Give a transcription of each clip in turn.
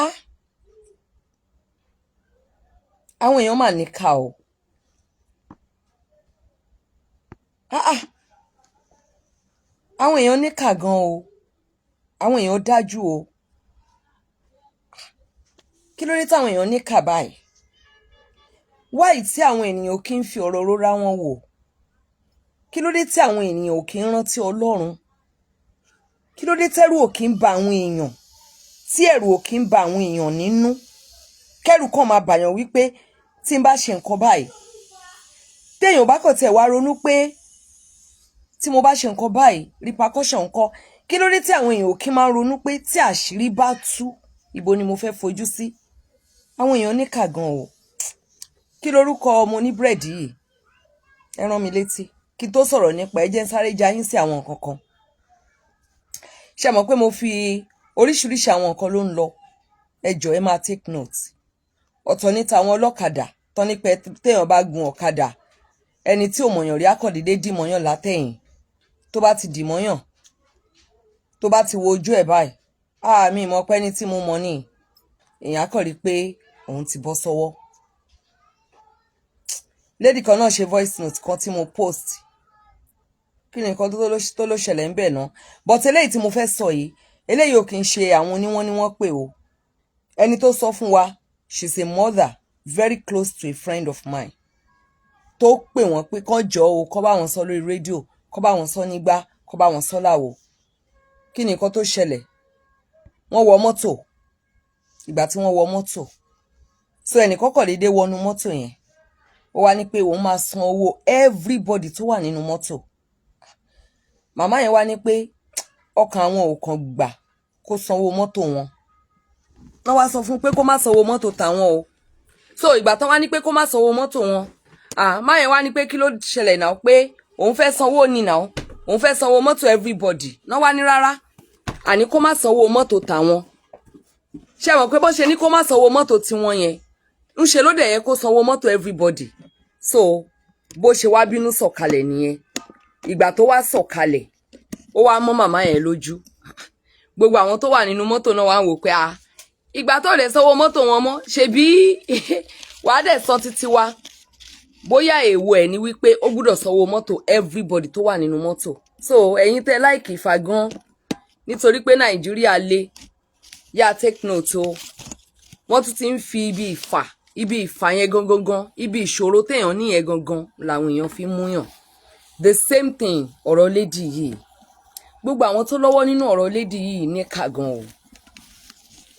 Ah, àwọn èèyàn mà níkà o. Ah ah, àwọn èèyàn níkà gan o. Àwọn èèyàn dájú o. Kí ló dé táwọn èèyàn níkà báyìí? Wáyì tí àwọn ènìyàn ò kí ń fi ọ̀rọ̀ rora wọn wò? Kí ló dé tí àwọn ènìyàn ò kí ń rántí Ọlọ́run? Kí ló dé tẹ́rù ò kí ń ba àwọn èèyàn, tí ẹ̀rù ò kí ń ba àwọn èèyàn nínú? Kẹ́rù kàn máa bàyàn wípé tí n bá ṣe nǹkan báyìí, téèyàn bá kàn tiẹ̀ wá ronú pé tí mo bá ṣe nǹkan báyìí, repercussion ńkọ́? Kí ló dé tí àwọn èèyàn ò kí máa ń ronú pé tí àṣírí bá tú, ibo ni mo fẹ́ fojú sí? Àwọn èèyàn níkà gan o. Kí lorúkọ ọmọ oníbírẹ̀dì yìí? Ẹ rán mi létí kí n tó sọ̀rọ̀ nípa ẹ. Jẹ́ ń sáré já yín sí àwọn nǹkan kan. Ṣé mọ̀ pé mo fi oríṣiríṣi àwọn nǹkan ló ń lọ? Ẹ jọ̀ọ́, ẹ máa take note. Ọ̀tọ̀ ní tàwọn ọlọ́kadà tán ní pé téèyàn bá gun ọ̀kadà, ẹni tí ò mọ̀yàn rí akọ̀dédé dì mọ́yàn látẹ̀yìn. Tó bá ti dì mọ́yàn, tó bá ti wo ojú ẹ̀ báyìí, ah, mi mọ̀ pé ẹni tí mo mọ̀ ní. Èèyàn á kàn rí pé òun ti bọ́ sọ́wọ́. Lady kan náà ṣe voice note kan tí mo post. Kí ni nǹkan tó ló ṣẹlẹ̀ ń bẹ̀ náà? But eléyìí tí mo fẹ́ sọ yìí, eléyìí ò kì í ṣe àwọn oníwọ́n ní wọ́n pè o. Ẹni tó sọ fún wa, she's a mother very close to a friend of mine, tó pè wọ́n pé kán jọ o, kán bá wọn sọ lórí rédíò, kán bá wọn sọ nígbà, kán bá wọn sọ láwo. Kí ni nǹkan tó ṣẹlẹ̀? Wọ́n wọ mọ́tò. Ìgbà tí wọ́n wọ mọ́tò, so ẹnìkan kàn déédéé wọnú mọ́tò yẹn, ó wá ní pé òun máa san owó everybody tó wà nínú mọ́tò. Màmá yẹn wá ní pé ọkàn àwọn ò kàn gbà kó sanwó mọ́tò wọn. Wọ́n wá sọ fún pé kó má sanwó mọ́tò tàwọn o. So ìgbà tán wá ní pé kó má sanwó mọ́tò wọn, ah, má yẹn wá ní pé kí ló ṣẹlẹ̀ náà, pé òun fẹ́ sanwó ni náà, òun fẹ́ sanwó mọ́tò everybody náà. Wá ní rárá, àní kó má sanwó mọ́tò tàwọn. Ṣé mọ̀ pé bó ṣe ní kó má sanwó mọ́tò tiwọn yẹn, ń ṣe ló dẹ̀ yẹ kó sanwó mọ́tò everybody. So bó ṣe wá bínú sọ̀kalẹ̀ nìyẹn. Ìgbà tó wá sọ̀kalẹ̀, ó wá mọ́ màmá yẹn lójú. Gbogbo àwọn tó wà nínú mọ́tò náà wá ń wò pé, ah, ìgbà tó lè sanwó mọ́tò wọn mọ́, ṣebí wàá dẹ̀ san títí wa. Bóyá èèwọ̀ ẹ̀ ni wípé ó gbúdọ̀ sanwó mọ́tò everybody tó wà nínú mọ́tò. So ẹ̀yin tẹ́ like ìfà gan, nítorí pé Nàìjíríà le, yá take note o. Wọ́n tún ti ń fi ibi ìfà, ibi ìfà yẹn gangan gan, ibi ìṣòro téèyàn níyẹn gangan làwọn èèyàn fi ń múyàn. The same thing, ọ̀rọ̀ lady yìí, gbogbo àwọn tó lọ́wọ́ nínú ọ̀rọ̀ lady yìí níkà gan o.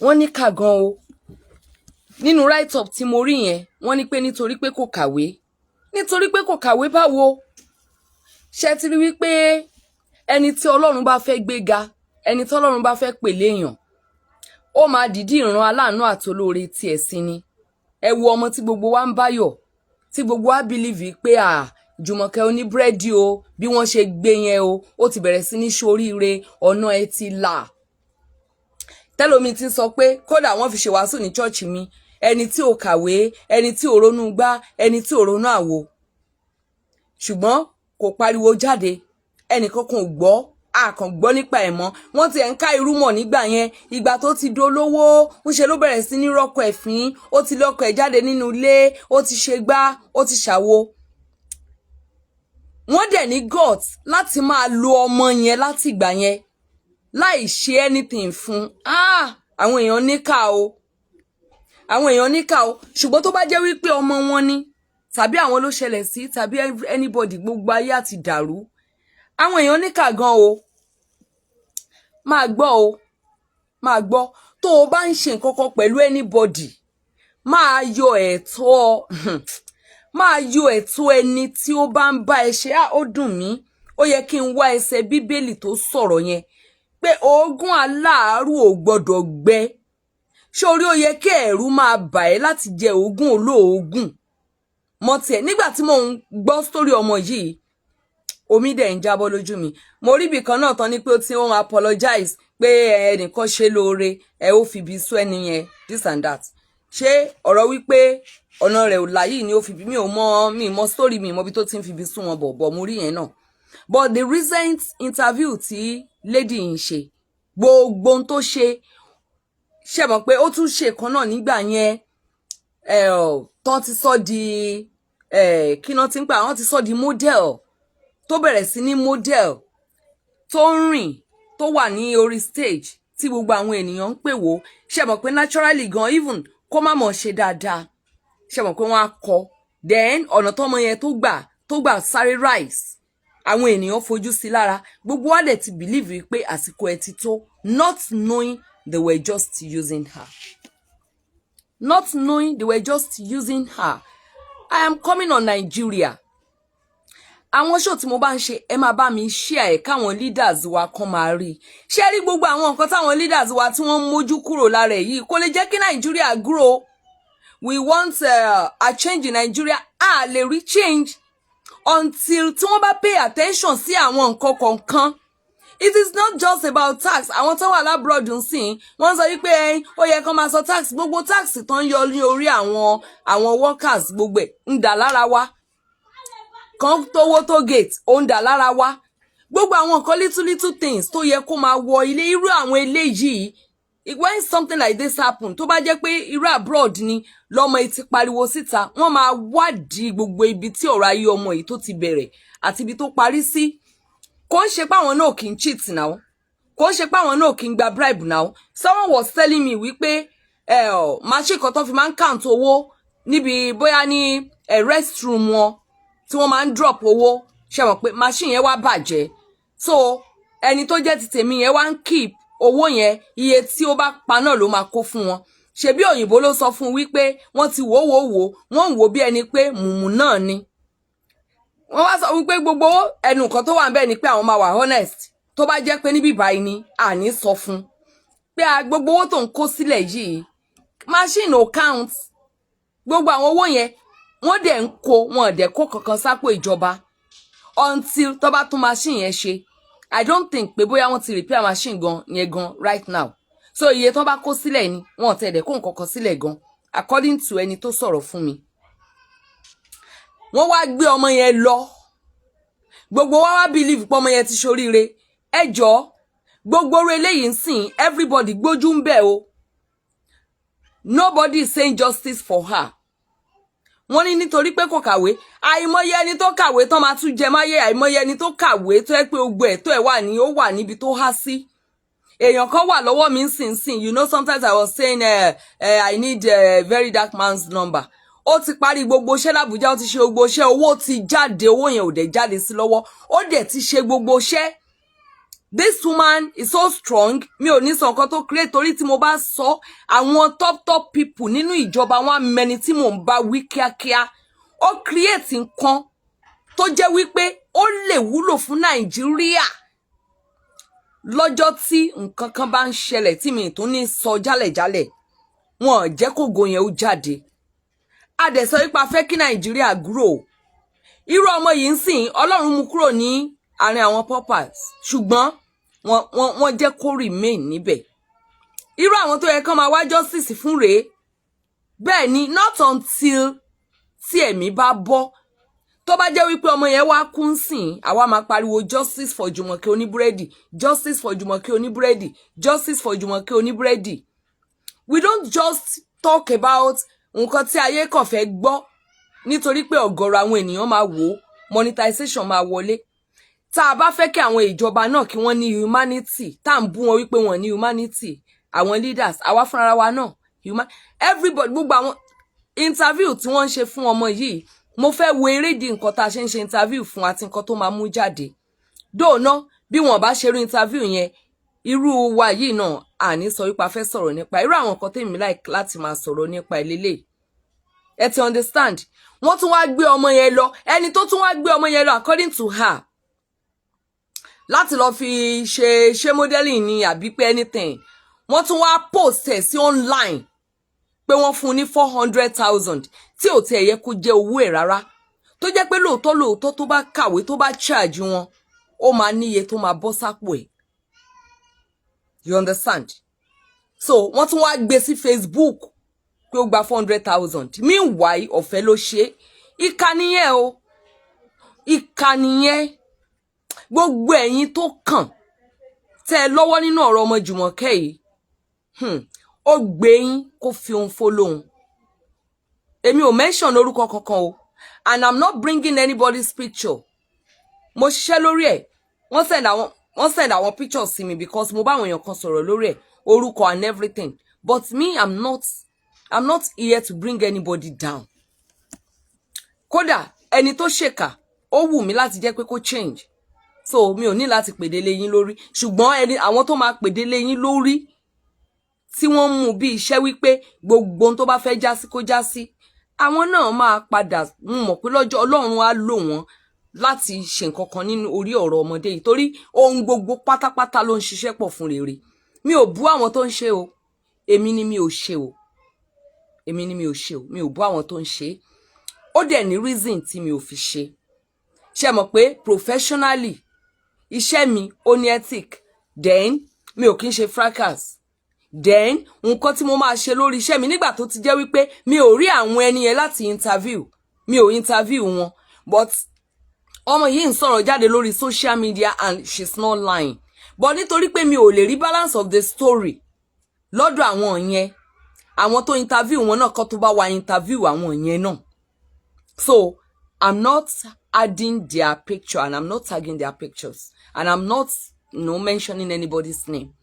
Wọ́n níkà gan o. Nínú write up tí mo rí yẹn, wọ́n ní pé nítorí pé kò kàwé. Nítorí pé kò kàwé báwo? Ṣe ti rí wípé ẹni tí Ọlọ́run bá fẹ́ gbéga, ẹni tí Ọlọ́run bá fẹ́ pè léèyàn, ó máa dìídì ìran aláàánú àtolóore tiẹ̀ sí ni. Ẹ wo ọmọ tí gbogbo wa ń báyọ̀, tí gbogbo wa believe pé à Jùmọ̀kẹ́ oníbúrẹ́dì o, bí wọ́n ṣe gbé yẹn o, ó ti bẹ̀rẹ̀ sí ní ṣoríire, ọ̀nà ẹ ti là. Tẹ́lómi ti sọ pé kódà wọ́n fi ṣèwàásù ní church mi, ẹni tí ò kàwé, ẹni tí ò ronú gbá, ẹni tí ò ronú àwo, ṣùgbọ́n kò pariwo jáde, ẹnìkan kan ò gbọ́, àkàn gbọ́ nípa ẹ̀ mọ́. Wọ́n ti ẹ̀ ń ká irú mọ̀ nígbà yẹn. Ìgbà tó ti dolówó, ń ṣe ló bẹ̀rẹ̀ sí ní rọ́kọ̀ ẹ̀fín. Ó ti lọ́kọ̀ ẹ̀ jáde nínú ilé, ó ti ṣe gbá, ó ti ṣàwo. Wọ́n dẹ̀ ní gut láti máa lo ọmọ yẹn láti ìgbà yẹn láì ṣe anything fún. Ah, àwọn èèyàn níkà o, àwọn èèyàn níkà o. Ṣùgbọ́n tó bá jẹ́ wípé ọmọ wọn ni, tàbí àwọn ló ṣẹlẹ̀ sí, tàbí anybody, gbogbo ayé àti dàrú. Àwọn èèyàn níkà gan o. Máa gbọ́ o, máa gbọ́. Tó o bá ń ṣe nǹkan kan pẹ̀lú anybody, máa yọ ẹ̀tọ́ ẹni tí ó bá ń bá ẹ ṣe. Á ó dùn mí, ó yẹ kí n wá ẹsẹ̀ Bíbélì tó sọ̀rọ̀ yẹn pé oògùn aláàárù ò gbọ́dọ̀ gbẹ. Ṣé orí ó yẹ kí ẹ̀rù máa bà ẹ́ láti jẹ oògùn olóògùn mọ́ tiẹ̀? Nígbà tí mò ń gbọ́ sórí ọmọ yìí, omi dẹ̀ ń jábọ́ lójú mi. Mo rí ibì kan náà tán ní pé ó ti ń apologize pé ẹnìkan ṣe lóore ẹ, ó fi ibi sú ẹni yẹn, this and that. Ṣé ọ̀rọ̀ wípé ọ̀nà rẹ̀ ò láyìí ni ó fi bí? Mi ò mọ, mi mọ story, mi mọ ibi tó ti ń fi ibi sú wọn bọ̀ bọ̀. Mo rí yẹn náà. But the recent interview tí lady ń ṣe, gbogbo ohun tó ṣe Ṣe mọ̀ pé ó tún ṣe kan náà nígbà yẹn tán ti sọ di kí náà ti ń pè, àwọn ti sọ di model, tó bẹ̀rẹ̀ sí ní model, tó ń rìn, tó wà ní orí stage tí gbogbo àwọn ènìyàn ń pè wò. Ṣe mọ̀ pé naturally gan, even kó má mọ̀ ṣe dáadáa, ṣe mọ̀ pé wọ́n á kọ? Then ọ̀nà tọ́mọ yẹn tó gbà sáré rise, àwọn ènìyàn fojú sí lára, gbogbo wa dẹ̀ ti believe pé àsìkò ẹ̀ ti tó, not knowing they were just using her, not knowing they were just using her. I am coming on Nigeria. Àwọn show tí mo bá ń ṣe, ẹ máa bá mi share ẹ káwọn leaders wa kan máa rí. Ṣé rí gbogbo àwọn nǹkan táwọn leaders wa tí wọ́n ń mójú kúrò lára ẹ̀ yìí, kò lè jẹ́ kí Nàìjíríà grow. We want a change in Nigeria. A lè rí change until tí wọ́n bá pay attention sí àwọn nǹkan kọ̀ọ̀kan. It is not just about tax. Àwọn tó wà l'abroad ń sìn, wọ́n sọ wípé ó yẹ kó máa sọ tax. Gbogbo tax tó ń yọ ní orí àwọn workers, gbogbo ẹ̀ ń dà lára wa kan tówó tó gate, ó ń dà lára wa. Gbogbo àwọn nǹkan, little little things tó yẹ kó máa wọ ilé irú àwọn eléyìí, when something like this happen, tó bá jẹ́ pé irú abroad ni lọ́mọ yìí ti pariwo síta, wọ́n máa wádìí gbogbo ibi tí ọ̀rọ̀ ayé ọmọ yìí tó ti bẹ̀rẹ̀ àti ibi tó parí sí. Kò ń ṣe pé àwọn náà kì í cheat now, kò ń ṣe pé àwọn náà kì í gba bribe now. Someone was telling me wípé machine kan tó fi máa ń count owó níbi, bóyá ní restroom wọn tí wọ́n máa ń drop owó, ṣe mọ̀ pé machine yẹn wá bàjẹ́? So ẹni tó jẹ́ ti tèmi yẹn wá ń keep owó yẹn, iye tí ó bá pa náà ló máa kó fún wọn. Ṣebí òyìnbó ló sọ fún un wípé wọ́n ti wò wò wò, wọ́n ń wò bí ẹni pé mùmù náà ni. Wọ́n wá sọ wípé gbogbo ẹnu nǹkan tó wà ń bẹ̀ ni pé àwọn máa wà honest. Tó bá jẹ́ pé níbí báyìí ni, àní sọ fún pé a gbogbo owó tó ń kó sílẹ̀ yìí, machine ò count gbogbo àwọn owó yẹn. Wọ́n dẹ̀ ń kó, wọn dẹ̀ kó kankan sápò ìjọba until tó bá tún machine yẹn ṣe. I don't think pé bóyá wọ́n ti repair machine gan yẹn gan right now. So iye tó bá kó sílẹ̀ ni, wọn ò tẹ̀ dẹ̀ kó nǹkan kan sílẹ̀ gan, according to ẹni tó sọ̀rọ̀ fún mi. Wọ́n wá gbé ọmọ yẹn lọ, gbogbo wa wá believe pé ọmọ yẹn ti ṣoríire. Ẹ jọ̀ọ́, gbogbo orí eléyìí ń sìn, everybody gbójú ń bẹ̀ o. Nobody is saying justice for her. Wọ́n ní nítorí pé kò kàwé. Àìmọye ẹni tó kàwé tán máa tún jẹ máyé. Àìmọye ẹni tó kàwé tó yẹ pé gbogbo ẹ̀tọ́ ẹ̀ wà ní, ó wà níbi tó há sí. Èèyàn kan wà lọ́wọ́ mi nsìnsìn. You know, sometimes I was saying I need a Very Dark Man's number. Ó ti parí gbogbo iṣẹ́ l'Àbújá, ó ti ṣe gbogbo iṣẹ́, owó ti jáde, owó yẹn ò dẹ̀ jáde sí lọ́wọ́. Ó dẹ̀ ti ṣe gbogbo iṣẹ́. This woman is so strong. Mi ò ní sọ nǹkan tó create, torí tí mo bá sọ, àwọn top top people nínú ìjọba wọn á mẹni tí mò ń bá wí kíákíá. Ó create nǹkan tó jẹ́ wípé ó lè wúlò fún Nàìjíríà lọ́jọ́ tí nǹkan kan bá ń ṣẹlẹ̀ tí mi tún ní sọ jálẹ̀jálẹ̀. Wọn ò jẹ́ kógo yẹn ó jáde. A dẹ̀ sọ wípé a fẹ́ kí Nàìjíríà grow. Irú ọmọ yìí ń sìn, Ọlọ́run mú kúrò ní àárín àwọn paupers, ṣùgbọ́n wọ́n jẹ́ kó remain níbẹ̀. Irú àwọn tó yẹ kán máa wá justice fún rèé. Bẹ́ẹ̀ ni, not until tí ẹ̀mí bá bọ́. Tó bá jẹ́ wípé ọmọ yẹn wá kú ń sìn, àwa máa pariwo justice for Jùmọ̀kẹ́ Oníbúrẹ́dì, justice for Jùmọ̀kẹ́ Oníbúrẹ́dì, justice for Jùmọ̀kẹ́ Oníbúrẹ́dì. We don't just talk about nǹkan tí ayé kàn fẹ́ gbọ́, nítorí pé ọ̀gọ̀rọ̀ àwọn ènìyàn máa wò ó, monetization máa wọlé. Tá a bá fẹ́ kí àwọn ìjọba náà kí wọ́n ní humanity, tá à ń bú wọn wípé wọ́n ní humanity, àwọn leaders, àwa fúnra wa náà human, everybody. Gbogbo àwọn interview tí wọ́n ń ṣe fún ọmọ yìí, mo fẹ́ wo erédìí nǹkan tá a ṣe ń ṣe interview fún àti nǹkan tó máa mú jáde dóòná. Bí wọn bá ṣerú interview yẹn, irú wa yìí náà àní sọ wípé a fẹ́ sọ̀rọ̀ nípa irú àwọn nǹkan tèmi like láti máa sọ̀rọ̀ nípa ìlélẹ̀. Ẹ ti understand? Wọ́n tún wá gbé ọmọ yẹn lọ. Ẹni tó tún wá gbé ọmọ yẹn lọ, according to her, láti lọ fi ṣe modeling ni àbí pé anything, wọ́n tún wá post ẹ̀ sí online pé wọ́n fún un ní 400,000, tí ò tiẹ̀ yẹ kó jẹ́ owó ẹ̀ rárá. Tó jẹ́ pé lóòótọ́ lóòótọ́, tó bá kàwé, tó bá charge wọn, ó máa níye tó máa bọ́ sápò ẹ̀. You understand? So wọ́n tún wá gbé sí Facebook pé ó gba 400,000. Meanwhile, ọ̀fẹ́ ló ṣe. Ìkà nìyẹn o, ìkà nìyẹn. Gbogbo ẹ̀yin tó kàn tẹ́ ẹ lọ́wọ́ nínú ọ̀rọ̀ ọmọ Jùmọ̀kẹ́ yìí, Ó gbé yín kó fi ohun fó lóhun. Èmi ò mention orúkọ kankan o, and I'm not bringing anybody's picture. Mo ṣiṣẹ́ lórí ẹ̀. Wọ́n send àwọn pictures sí mi because mo bá àwọn èèyàn kan sọ̀rọ̀ lórí ẹ̀, orúkọ and everything. But me, I'm not here to bring anybody down. Kódà ẹni tó ṣèkà, ó wù mí láti jẹ́ pé kó change, so mi ò ní láti pèdè lé yín lórí. Ṣùgbọ́n ẹni àwọn tó máa pèdè lé yín lórí, tí wọ́n mú bí iṣẹ́ wípé gbogbo ohun tó bá fẹ́ já sí kó já sí, àwọn náà máa padà mọ̀ pé lọ́jọ́ Ọlọ́run á lò wọ́n láti ṣe nǹkan kan nínú orí ọ̀rọ̀ ọmọdé yìí, torí ohun gbogbo pátápátá ló ń ṣiṣẹ́ pọ̀ fún rere. Mi ò bú àwọn tó ń ṣe o. Èmi ni mi ò ṣe o. Èmi ni mi ò ṣe o. Mi ò bú àwọn tó ń ṣe. Ó dẹ̀ ní reason tí mi ò fi ṣe. Ṣe mọ̀ pé professionally, iṣẹ́ mi ó ní ethic. Then mi ò kí ń ṣe fracas. Then nǹkan tí mo máa ṣe lórí iṣẹ́ mi, nígbà tó ti jẹ́ wípé mi ò rí àwọn ẹni yẹn láti interview, mi ò interview wọn, but ọmọ yìí ń sọ̀rọ̀ jáde lórí social media and she's not lying. But nítorí pé mi ò lè rí balance of the story lọ́dọ̀ àwọn yẹn, àwọn tó interview wọn náà kọ́ tó bá wa interview àwọn yẹn náà, so I'm not adding their picture and I'm not tagging their pictures and I'm not mentioning anybody's name.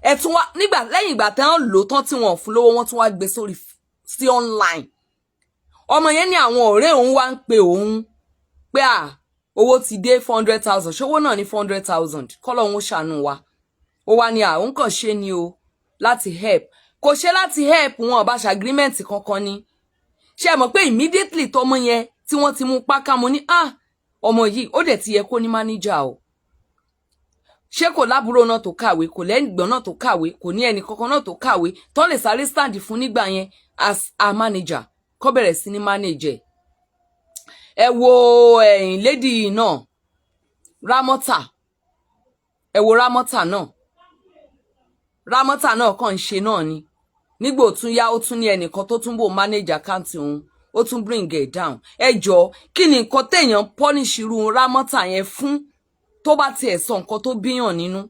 Ẹ tún wá nígbà lẹ́yìn ìgbà tí wọ́n lò tán, tí wọ́n fún lówó, wọ́n tún wá gbé sórí sí online. Ọmọ yẹn ní àwọn ọ̀rẹ́ òun wá ń pe òun pé à, owó ti dé, 400,000. Ṣówó náà ní 400,000? Kọ́lọ́hún ó ṣàánú wa. Ó wá ní àwọn kàn ṣe ni o láti help. Kò ṣe láti help wọn, ọba ṣe agreement kankan ni. Ṣe mọ̀ pé immediately tọmọ yẹn tí wọ́n ti mú páká, mo ní, "Ah, ọmọ yìí, ó dẹ̀ ti yẹ kó ní manager o." Ṣé kò lábúrò náà tó kàwé? Kò lẹ́gbọ̀n náà tó kàwé? Kò ní ẹnì kankan náà tó kàwé tó lè sáré stand fún nígbà yẹn as a manager, kó bẹ̀rẹ̀ sí ní manage? Ẹ wo ẹ̀yìn lady náà, Ramota. Ẹ wo Ramota náà. Ramota náà kàn ń ṣe náà ni. Nígbà ó tún yá, ó tún ní ẹnìkan tó tún bò manage account òun, ó tún bring it down. Ẹ jọ, kí ni nǹkan téèyàn punish irú Ramota yẹn fún, tó bá tiẹ̀ sọ nǹkan tó bíyàn nínú?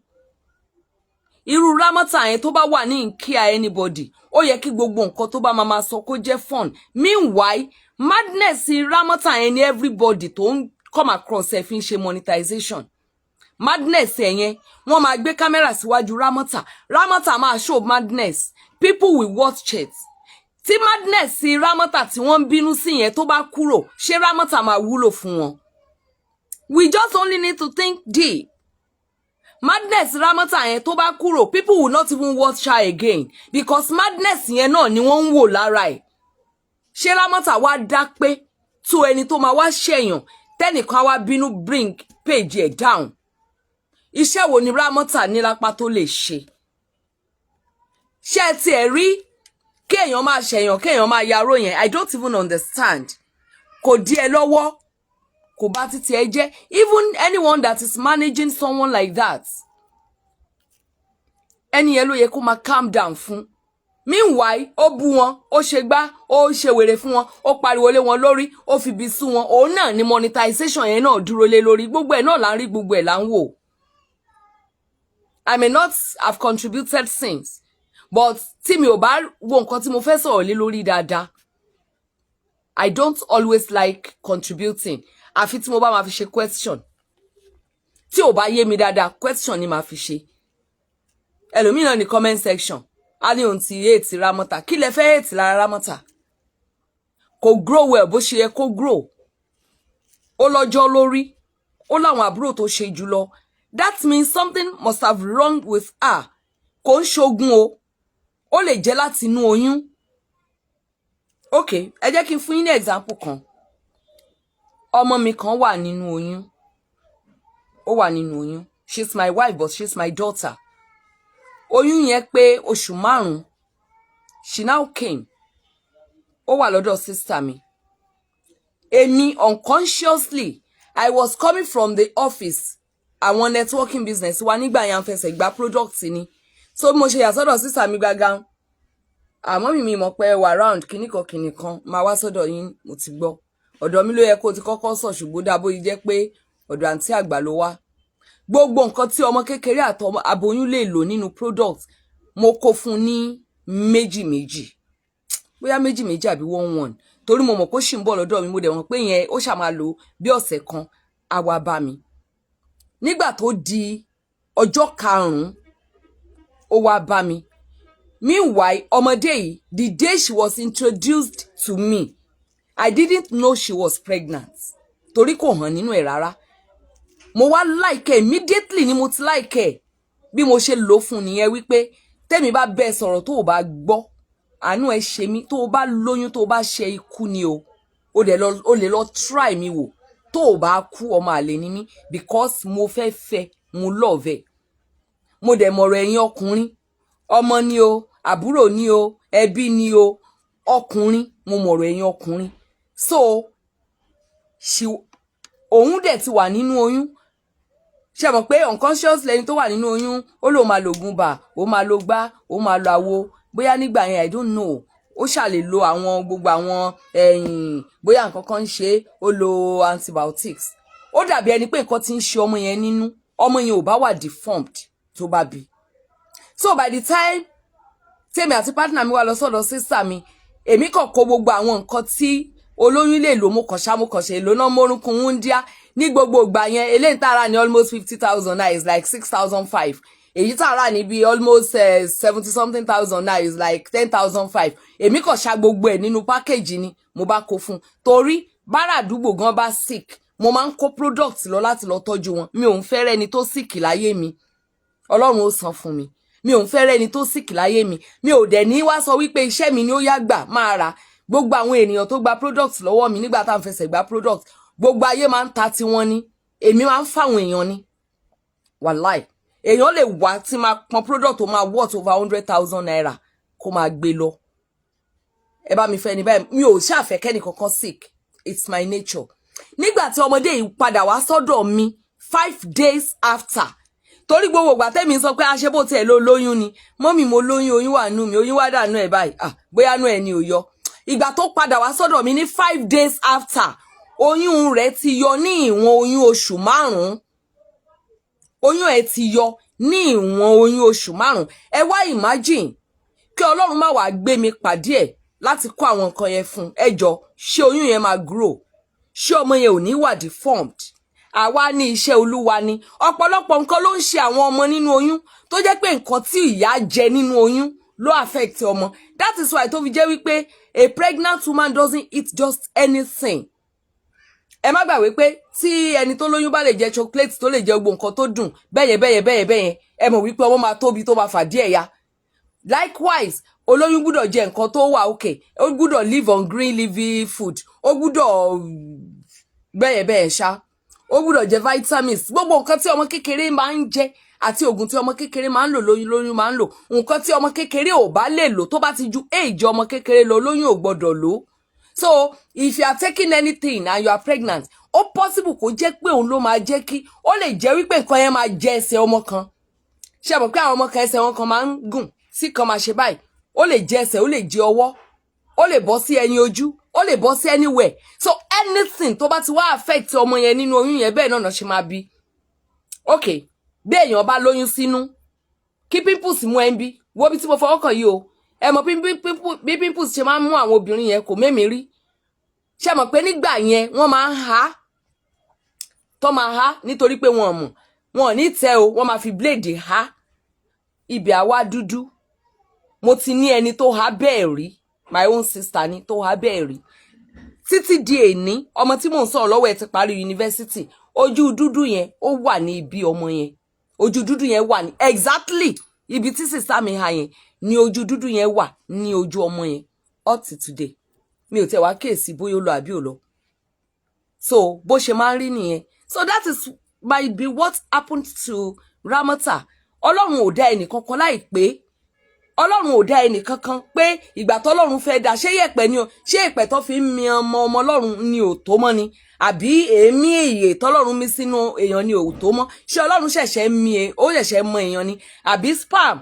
Irú Ramota yẹn, tó bá wà ní nkíà anybody, ó yẹ kí gbogbo nǹkan tó bá máa sọ kó jẹ́ fun. Meanwhile, madness Ramota yẹn ni everybody tó ń come across ẹ fi ń ṣe monetization. Madness ẹ yẹn, wọ́n máa gbé kámẹ́rà síwájú Ramota, Ramota máa show madness, people will watch it. Tí madness Ramota tí wọ́n ń bínú sí yẹn tó bá kúrò, ṣé Ramota máa wúlò fún wọn? We just only need to think deep. Madness Ramota yẹn tó bá kúrò, people will not even watch her again because madness yẹn náà ni wọ́n ń wò lára ẹ̀. Ṣé Ramota wá dá pé tó ẹni tó máa wá ṣèyàn, tẹnìkan wá bínú bring page ẹ̀ down? Iṣẹ́ wo ni Ramota ní lápá tó lè ṣe? Ṣé ẹ tiẹ̀ rí kéèyàn máa ṣèyàn, kéèyàn máa yaró yẹn? I don't even understand. Kò dí ẹ lọ́wọ́, kò bá títí ẹ jẹ́. Even anyone that is managing someone like that, ẹni yẹn ló yẹ kó máa calm down fún. Meanwhile, ó bú wọn, ó ṣe gbá, ó ṣe wèrè fún wọn, ó pariwo lé wọn lórí, ó fi ibi sú wọn. Òun náà ni monetization yẹn náà dúró lé lórí. Gbogbo ẹ̀ náà là ń rí, gbogbo ẹ̀ là ń wò. I may not have contributed since, but tí mi ò bá wo nǹkan tí mo fẹ́ sọ̀rọ̀ lé lórí dáadáa, I don't always like contributing, àfi tí mo bá máa fi ṣe question. Tí ò bá yé mi dáadáa, question ni màá fi ṣe. Ẹlòmíràn ní comment section, á ní òun ti hate Ramota. Kí lẹ fẹ́ hate lára Ramota? Kò grow well bó ṣe yẹ kó grow. Ó lọ́jọ́ lórí, ó láwọn àbúrò tó ṣe jùlọ. That means something must have wrong with her. Kò ń ṣogun o, ó lè jẹ́ láti inú oyún. Ok, ẹ jẹ́ kí n fún yín ní example kan. Ọmọ mi kan wà nínú oyún. Ó wà nínú oyún. She's my wife, but she's my daughter. Oyún yẹn pé oṣù 5. She now came, ó wà lọ́dọ̀ sister mi. Èmi, unconsciously, I was coming from the office. Àwọn networking business wa nígbà yẹn, à ń fẹsẹ̀ gba product ni. So bí mo ṣe yà sọ́dọ̀ sister mi gbágán, àmọ́ mi mọ̀ pé wà round kìnnìkan kìnnìkan, máa wá sọ́dọ̀ yín. Mo ti gbọ́, ọ̀dọ̀ mi ló yẹ kó o ti kọ́kọ́ sọ, ṣùgbọ́n dá bóyá jẹ́ pé ọ̀dọ̀ àǹtí àgbà ló wá. Gbogbo nǹkan tí ọmọ kékeré àtọmọ aboyún lè lò nínú product, Mo kó fún ní méjì méjì, bóyá méjì méjì àbí one one, torí mo mọ̀ kó ṣì ń bọ̀ lọ́dọ̀ mi. Mo dẹ̀ mọ̀ pé yẹn ó ṣáà máa lò bí ọ̀sẹ̀ kan, á wá bá mi. Nígbà tó di ọjọ́ karùn-ún, ó wá bá mi. Meanwhile, ọmọdé yìí, the day she was introduced to me, I didn't know she was pregnant, torí kò hàn nínú ẹ̀ rárá. Mo wá like ẹ immediately ni mo ti like ẹ. Bí mo ṣe lò fún nìyẹn, wípé tẹ́mi bá bẹ́ẹ̀ sọ̀rọ̀, tó o bá gbọ́, àánú ẹ ṣe mí. Tó o bá lóyún, tó o bá ṣe, ikú ni o. O dẹ̀ lọ, o lè lọ try mi wò. Tó o bá kú, ọmọ àlè ni mí, because mo fẹ́ fẹ́, mo love ẹ. Mo dẹ̀ mọ̀rọ̀ ẹ̀yin ọkùnrin, ọmọ ni o, àbúrò ni o, ẹbí ni o, ọkùnrin, mo mọ̀rọ̀ ẹ̀yin ọkùnrin. So she, òun dẹ̀ ti wà nínú oyún. Ṣe mọ̀ pé unconscious lẹni tó wà nínú oyún, ó lóun máa lo ògùn bà, ó máa lo gbá, ó máa lo àwo, bóyá nígbà yẹn, I don't know, ó ṣàlè lo àwọn gbogbo àwọn ẹ̀yìn, bóyá nǹkan kan ń ṣe, ó lo antibiotics. Ó dàbí ẹni pé nǹkan ti ń ṣe ọmọ yẹn nínú. Ọmọ yẹn ò bá wà deformed tó bá bí. So by the time tèmi àti partner mi wá lọ sọ́dọ̀ sister mi, èmi kàn kó gbogbo àwọn nǹkan tí olóyún lè lò. Mo kàn ṣá, mo kàn ṣe èlò náà, mórúnkún wúndíá ní gbogbo ìgbà yẹn. Eléyìí tá a rà ní almost 50,000 now is like 6,500. Èyí tá a rà ní bí almost seventy something thousand now is like 10,500. Èmi kàn ṣá gbogbo ẹ̀ nínú package ni mo bá kó fún un, torí bára àdúgbò gan bá sick, mo máa ń kó product lọ láti lọ tọ́jú wọn. Mi ò ń fẹ́rẹ́ ẹni tó sick láyé mi. Ọlọ́run ó san fún mi. Mi ò ń fẹ́rẹ́ ẹni tó sick láyé mi. Mi ò dẹ̀ ní wá sọ wípé iṣẹ́ mi ni ó yá gbà máa rà. Gbogbo àwọn ènìyàn tó gba product lọ́wọ́ mi nígbà tá à ń fẹsẹ̀ gba product, gbogbo ayé máa ń ta tiwọn ni, èmi máa ń fáwọn èèyàn ni. Wàláì, èèyàn lè wá tí máa pọn product tó máa worth over ₦100,000, kó máa gbé lọ, "Ẹ bá mi fẹ́ ní báyìí." Mi ò ṣàfẹ́ kẹ́ni kankan sick, it's my nature. Nígbà tí ọmọdé yìí padà wá sọ́dọ̀ mi 5 days after, torí gbogbo ìgbà tẹ́mi sọ pé aṣẹ́ bó tiẹ̀ ló lóyún ni, "Mummy, mo lóyún, oyún wà nù mí." Oyún wá dànù ẹ̀ báyìí. Ah, bóyá nù ẹ̀ ni ò yọ. Ìgbà tó padà wá sọ́dọ̀ mi ní 5 days after, oyún rẹ̀ ti yọ ní ìwọ̀n oyún oṣù 5. Oyún ẹ̀ ti yọ ní ìwọ̀n oyún oṣù 5. Ẹ wá imagine, kí Ọlọ́run má wàá gbé mi pàdé ẹ̀ láti kó àwọn nǹkan yẹn fún ẹ jọ. Ṣé oyún yẹn máa grow? Ṣé ọmọ yẹn ò ní wà deformed? Àwa ní iṣẹ́ Olúwa ni. Ọ̀pọ̀lọpọ̀ nǹkan ló ń ṣe àwọn ọmọ nínú oyún, tó jẹ́ pé nǹkan tí ìyá jẹ nínú oyún ló affect ọmọ. That is why tó fi jẹ́ wípé a pregnant woman doesn't eat just anything. Ẹ má gbàgbé pé tí ẹni tó lóyún bá lè jẹ chocolate, tó lè jẹ gbogbo nǹkan tó dùn bẹ́yẹn bẹ́yẹn bẹ́yẹn bẹ́yẹn, ẹ mọ̀ wípé ọmọ máa tóbi, tó máa fà díẹ̀ ya. Likewise, olóyún gbúdọ̀ jẹ nǹkan tó wà okay, ó gbúdọ̀ live on green leafy food, ó gbúdọ̀ bẹ́yẹn bẹ́yẹn ṣá, ó gbúdọ̀ jẹ vitamins, gbogbo nǹkan tí ọmọ kékeré máa ń jẹ àti oògùn tí ọmọ kékeré máa ń lò, lóyún lóyún máa ń lò. Nǹkan tí ọmọ kékeré ò bá lè lò, tó bá ti ju age ọmọ kékeré lọ, lóyún ò gbọdọ̀ lò. So if you are taking anything and you are pregnant, ó possible kó jẹ́ pé òun ló máa jẹ́ kí ó lè jẹ́ wípé nǹkan yẹn máa jẹ ẹsẹ̀ ọmọ kan. Ṣe mọ̀ pé àwọn ọmọ kan, ẹsẹ̀ wọn kan máa ń gùn, tí kan máa ṣe báyìí? Ó lè jẹ ẹsẹ̀, ó lè jẹ ọwọ́, ó lè bọ́ sí ẹyin ojú, ó lè bọ́ sí anywhere. So anything tó bá ti wá affect ọmọ yẹn nínú oyún yẹn, bẹ́ẹ̀ náà ṣe máa bí. Ok, bí èèyàn bá lóyún sínú, kí pimples mú ẹ ń bí, wo bí tí mo fọwọ́ kàn yìí o. Ẹ mọ̀ bí pimples ṣe máa ń mú àwọn obìnrin yẹn, kò mémi rí. Ṣe mọ̀ pé nígbà yẹn, wọ́n máa ń há tó máa há, nítorí pé wọn mọ̀, wọn ò ní tẹ o, wọ́n máa fi blade há ibẹ̀, àwa dúdú. Mo ti ní ẹni tó há bẹ́ẹ̀ rí, my own sister ni tó há bẹ́ẹ̀ rí. Títí di èní, ọmọ tí mò ń sọ̀rọ̀ lọ́wọ́ ẹ̀ ti parí yunifásitì, ojú dúdú yẹn ó wà ní ibi ọmọ yẹn. Ojú dúdú yẹn wà ní exactly ibi tí sister mi ha yẹn ní ojú dúdú yẹn wà ní ojú ọmọ yẹn up to today. Mi ò tẹ̀ wá kíyèsí bóyá ó lọ àbí ò lọ. So bó ṣe máa ń rí nìyẹn. So that is might be what happened to Ramota. Ọlọ́run ò dá ẹnì kankan láì pé. Ọlọ́run ò dá ẹnì kankan pé ìgbà tọ́lọ́run fẹ́ dá, ṣé yẹ̀pẹ̀ ni o? Ṣé ìpẹ̀ tó fi ń mi ọmọ ọmọ Ọlọ́run ni ò tó mọ́ ni, àbí èémí èyè tọ́lọ́run mí sínú èèyàn ni ò tó mọ́? Ṣé Ọlọ́run ṣẹ̀ṣẹ̀ mi, ó ṣẹ̀ṣẹ̀ mọ èèyàn ni, àbí sperm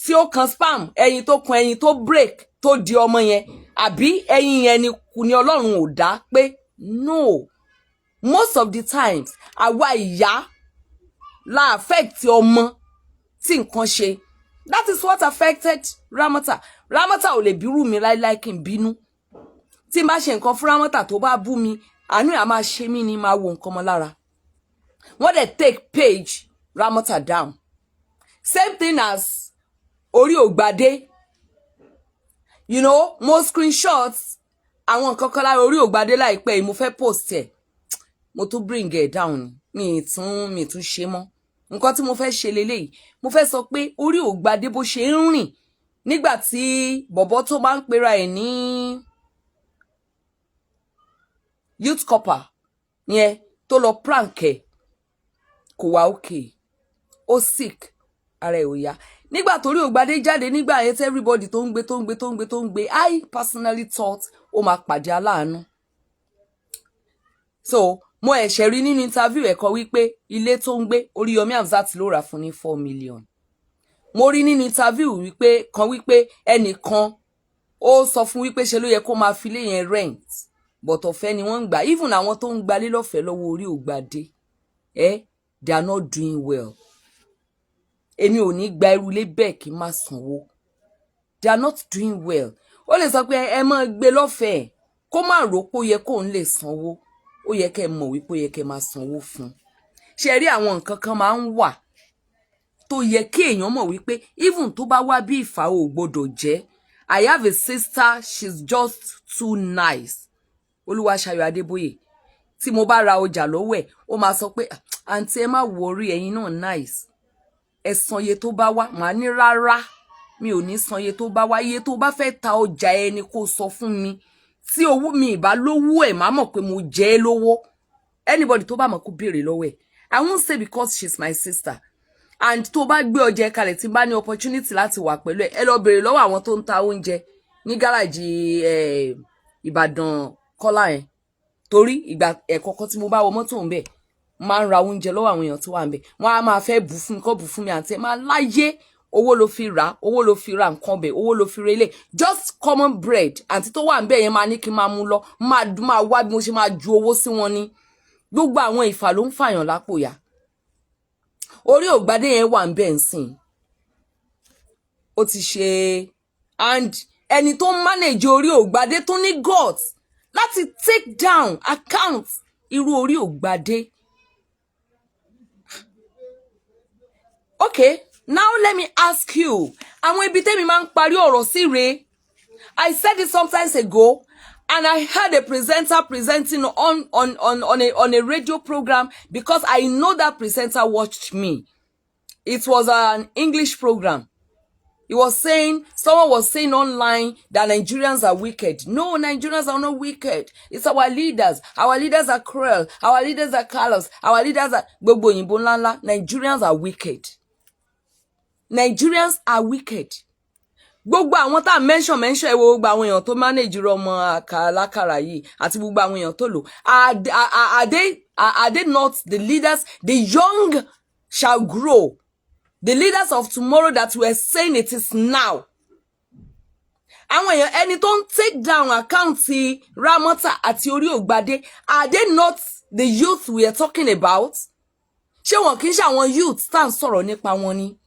tí ó kan sperm, ẹyin tó kan ẹyin tó break tó di ọmọ yẹn, àbí ẹyin yẹn ni Ọlọ́run ò dá pé? No, most of the times, àwa ìyá la affect ọmọ tí nǹkan ṣe. That is what affected Ramota. Ramota ò lè bírú mi láíláí kí n bínú. Tí n bá ṣe nǹkan fún Ramota, tó bá bú mi, àánú ẹ̀ á máa ṣe mí ní máa wo nǹkan mọ́ lára. Wọ́n dẹ̀ take page Ramota down. Same thing as Orí Ògbadé. Mo screenshots àwọn nǹkan kan lára Orí Ògbadé láìpẹ́ yìí. Mo fẹ́ post ẹ̀, mo tún bring ẹ̀ down ni, mi tún ṣe mọ́. Nǹkan tí mo fẹ́ ṣe leléyìí, mo fẹ́ sọ pé Orí Ògbadé, bó ṣe ń rìn nígbà tí bọ̀bọ́ tó máa ń pera ẹ̀ ní youth corper yẹn tó lọ prank ẹ̀, kò wá okay, ó sick, ara ẹ̀ ò yá. Nígbà tó Orí Ògbadé jáde nígbà yẹn tí everybody tó ń gbé, tó ń gbé, tó ń gbé, tó ń gbé, I personally thought ó máa pàdé aláàánú. So mo ẹ̀ṣẹ̀ rí nínú interview ẹ̀kọ́ wípé ilé tó ń gbé, Oríyọmí Hamzat ló rà fún ní 4 million. Mo rí nínú interview wípé kan wípé ẹnìkan ó sọ fún wípé ṣe ló yẹ kó máa fi ilé yẹn rent, but ọ̀fẹ́ ni wọ́n ń gbà. Even àwọn tó ń gbalé lọ́fẹ̀ẹ́ lọ́wọ́ Orí Ògbadé, they are not doing well. Èmi ò ní gba irú ilé bẹ́ẹ̀ kí n má sanwó. They are not doing well. Ó lè sọ pé ẹ máa gbé lọ́fẹ̀ẹ́, kó má rò pé ó yẹ kóun lè sanwó. Ó yẹ kẹ́ ẹ mọ̀ wípé ó yẹ kẹ́ ẹ máa sanwó fún un. Ṣe rí, àwọn nǹkan kan máa ń wà tó yẹ kí èèyàn mọ̀ wípé even tó bá wá bí ìfà, ò gbọdọ̀ jẹ́. I have a sister, she's just too nice, Olúwaṣayọ̀ Adébóyè. Tí mo bá ra ọjà lọ́wọ́ ẹ̀, ó máa sọ pé, "Àǹtí, ẹ má worry, ẹ̀yin náà nice, ẹ san iye tó bá wá." Màá ní, "Rárá, mi ò ní san iye tó bá wá. Iye tó bá fẹ́ ta ọjà ẹni kó sọ fún mi." Tí owó mi ìbá lówó ẹ̀, má mọ̀ pé mo jẹ́ ẹ lówó. Anybody tó bá mọ̀, kó béèrè lọ́wọ́ ẹ̀. I won't say because she's my sister. And tó bá gbé ọjà ẹ kalẹ̀, tí bá ní opportunity láti wà pẹ̀lú ẹ, ẹ lọ béèrè lọ́wọ́ àwọn tó ń ta oúnjẹ ní gáràjì Ìbàdàn Kọ́lá yẹn, torí ìgbà ẹ̀kọ́kọ́ tí mo bá wọ mọ́tò ń bẹ̀, máa ń ra oúnjẹ lọ́wọ́ àwọn èèyàn tó wà ń bẹ̀. Wọ́n á máa fẹ́ bù fún mi, kọ́ bù fún mi. Àǹtí, ẹ máa láyé, owó ló fi rà, owó ló fi ra nǹkan bẹ̀, owó ló fi relé. Just common bread, àǹtí tó wà ń bẹ̀ yẹn máa ní kí n máa mú lọ, máa wá bí mo ṣe máa ju owó sí wọn ní. Gbogbo àwọn ìfà ló ń fàyàn lápò yá. Orí Ògbadé yẹn wà ń bẹ̀ ń sìn, ó ti ṣe. And ẹni tó ń manage Orí Ògbadé tó ní guts láti take down account irú Orí Ògbadé. Okay, now let me ask you, àwọn ibi tẹ́mi máa ń parí ọ̀rọ̀ sí rèé. I said it sometimes ago and I heard a presenter presenting on a radio program, because I know that presenter watched me. It was an English program. He was saying, someone was saying online that Nigerians are wicked. No, Nigerians are not wicked. It's our leaders. Our leaders are cruel. Our leaders are callous. Our leaders are gbogbo òyìnbó ńláńlá. Nigerians are wicked. Nigerians are wicked. Gbogbo àwọn tá a mention, ẹ wo gbogbo àwọn èèyàn tó manage ọmọ àkàlákàrà yìí àti gbogbo àwọn èèyàn tó lò. Are they not the leaders? The young shall grow. The leaders of tomorrow that we are saying, it is now. Àwọn èèyàn, ẹni tó ń take down account Ramota àti Orí Ògbadé, are they not the youth we are talking about? Ṣé wọn kì í ṣe àwọn youth tá à ń sọ̀rọ̀ nípa wọn ni?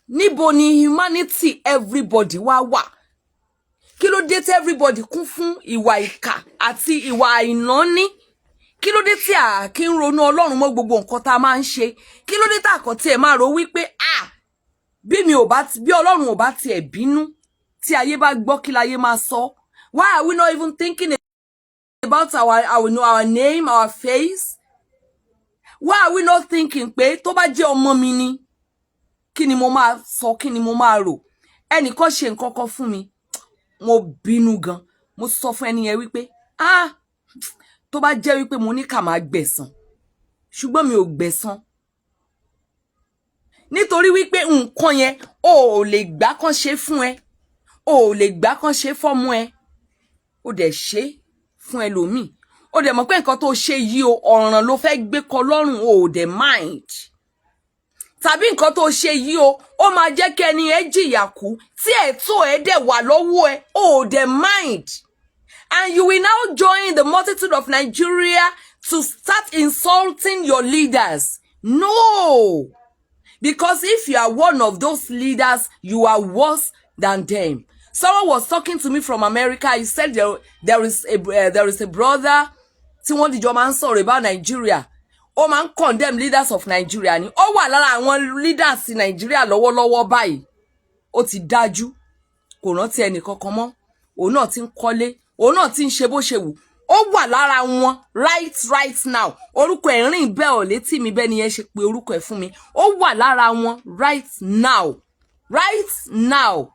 Níbo ni humanity everybody wá wà? Kí ló dé tí everybody kún fún ìwà ìkà àti ìwà àìnáání? Kí ló dé tí a kì í ronú Ọlọ́run mọ́ gbogbo nǹkan tá a máa ń ṣe? Kí ló dé tá a kàn tiẹ̀ máa rò wípé, ah, bí mi ò bá, bí Ọlọ́run ò bá tiẹ̀ bínú, tí ayé bá gbọ́, kí láyé máa sọ? Why are we not even thinking about our name, our face? Why are we not thinking pé tó bá jẹ́ ọmọ mi ni, kí ni mo máa sọ, kí ni mo máa rò? Ẹnìkan ṣe nǹkan kan fún mi, mo bínú gan. Mo sọ fún ẹni yẹn wípé, ah, tó bá jẹ́ wípé mo ní ká máa gbẹ̀san, ṣùgbọ́n mi ò gbẹ̀san, nítorí wípé nǹkan yẹn, o ò lè gbà kán ṣe fún ẹ, o ò lè gbà kán ṣe fọ́mú ẹ, o dẹ̀ ṣe fún ẹlòmíì. O dẹ̀ mọ̀ pé nǹkan tó ṣe yìí o, ọ̀ràn ló fẹ́ gbé kọ lọ́rùn, o ò dẹ̀ mind. Tàbí nǹkan tó ṣe yìí o, ó máa jẹ́ kí ẹni ẹ jìyà kú, tí ẹ̀tọ́ ẹ dẹ̀ wà lọ́wọ́ ẹ, o ò dẹ̀ mind. And you will now join the multitude of Nigeria to start insulting your leaders. No, Because if you are one of those leaders, you are worse than them. Someone was talking to me from America. He said there is a brother tí wọ́n dìjọ máa ń sọ̀rọ̀ about Nigeria. Ó máa ń condemn leaders of Nigeria ni. Ó wà lára àwọn leaders Nigeria lọ́wọ́lọ́wọ́ báyìí. Ó ti dájú, kò rántí ẹnì kankan mọ́. Òun náà ti ń kọ́lé, òun náà ti ń ṣe bó ṣe wù. Ó wà lára wọn right now. Orúkọ ẹ̀ rìn bẹ́ẹ̀ ò létí mi, bẹ́ẹ̀ ni yẹn ṣe pé orúkọ ẹ̀ fún mi. Ó wà lára wọn right now, right now.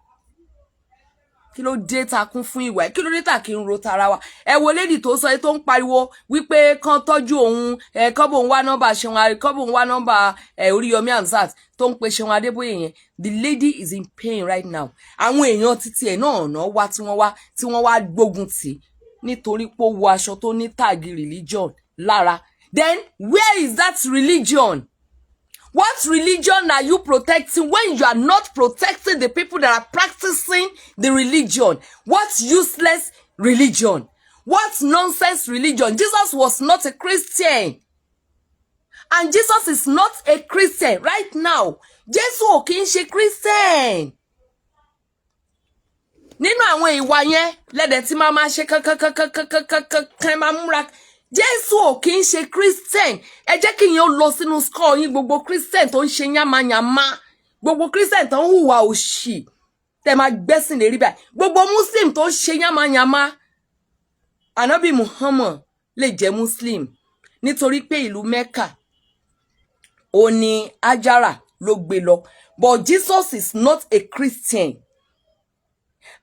Kí ló dé ta kún fún ìwà ẹ? Kí ló dé ta kí n ro tara wa? Ẹ wo lady tó sọ tó ń pariwo wípé kán tọ́jú òun, ẹ kán bòun wá nọ́mbà Ṣeun, kán bòun wá nọ́mbà ẹ Oríyọmí Hamzat tó ń pe Ṣeun Adébóyè yẹn. The lady is in pain right now. Àwọn èèyàn títí ẹ náà náà wá tí wọ́n wá gbógun tì nítorí pé ó wọ aṣọ tó ní tag religion lára. Then where is that religion? What religion are you protecting when you are not protecting the people that are practicing the religion? What useless religion? What nonsense religion? Jesus was not a Christian. And Jesus is not a Christian right now. Jésù ò kì í ṣe Christian. Nínú àwọn ìwà yẹn lẹ́dẹ̀ tí máa máa ṣe kankankankankankankan máa múra. Jésù ò kì í ṣe Christian. Ẹ jẹ́ kí yẹn ó lọ sínú skull yín. Gbogbo Christian tó ń ṣe yánmayànmá, gbogbo Christian tó ń hùwà òṣì tẹ máa gbẹ́sìn lérí báyìí, gbogbo Muslim tó ń ṣe yánmayànmá. Anabi Muhammad lè jẹ́ Muslim nítorí pé ìlú Mecca ó ní Ajara ló gbé lọ, but Jesus is not a Christian.